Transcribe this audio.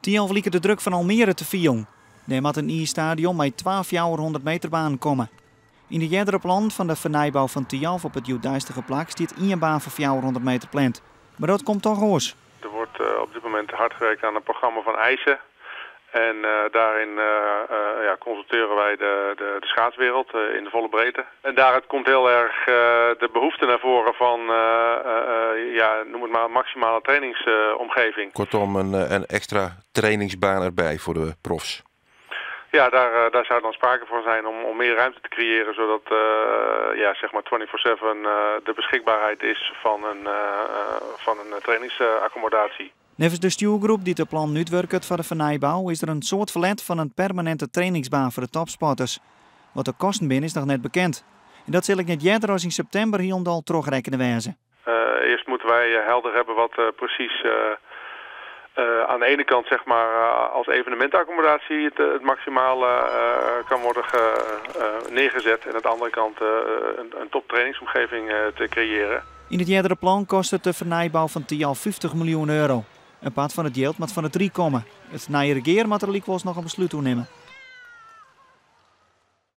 Thialf liket de druk fan Almere te fielen. Dêr moat in iisstadion mei twa 400 meter banen komme. Yn de eardere plannen fan de fernijbou fan Thialf op it hjoeddeistige plak stiet ien baan fan 400 meter pland. Mar dat komt toch oars. Er wordt op dit moment hard gewerkt aan een programma van eisen. En daarin, ja, consulteren wij de schaatswereld in de volle breedte. En daaruit komt heel erg de behoefte naar voren van, ja, noem het maar, maximale trainingsomgeving. Kortom, een extra trainingsbaan erbij voor de profs. Ja, daar zou dan sprake van zijn om meer ruimte te creëren, zodat, ja, zeg maar 24-7 de beschikbaarheid is van een trainingsaccommodatie. Neffens de stjoergroep dy't de plan útwurket foar de fernijbou is der in soad ferlet fan in permaninte trainingsbaan foar de topsporters. Wat de kosten binne, is noch net bekend. En dat sil ek net earder as yn septimber hielendal trochrekkene wêze. Eerst moeten wij helder hebben wat precies aan de ene kant, zeg maar, als evenementaccommodatie het maximale kan worden neergezet en aan de andere kant een toptrainingsomgeving te creëren. Yn it eardere plan kostet de fernijbou fan Thialf 50 miljoen euro. In part fan it jild moat fan it Ryk komme. It nije regear moat der lykwols noch in beslút oer nimme.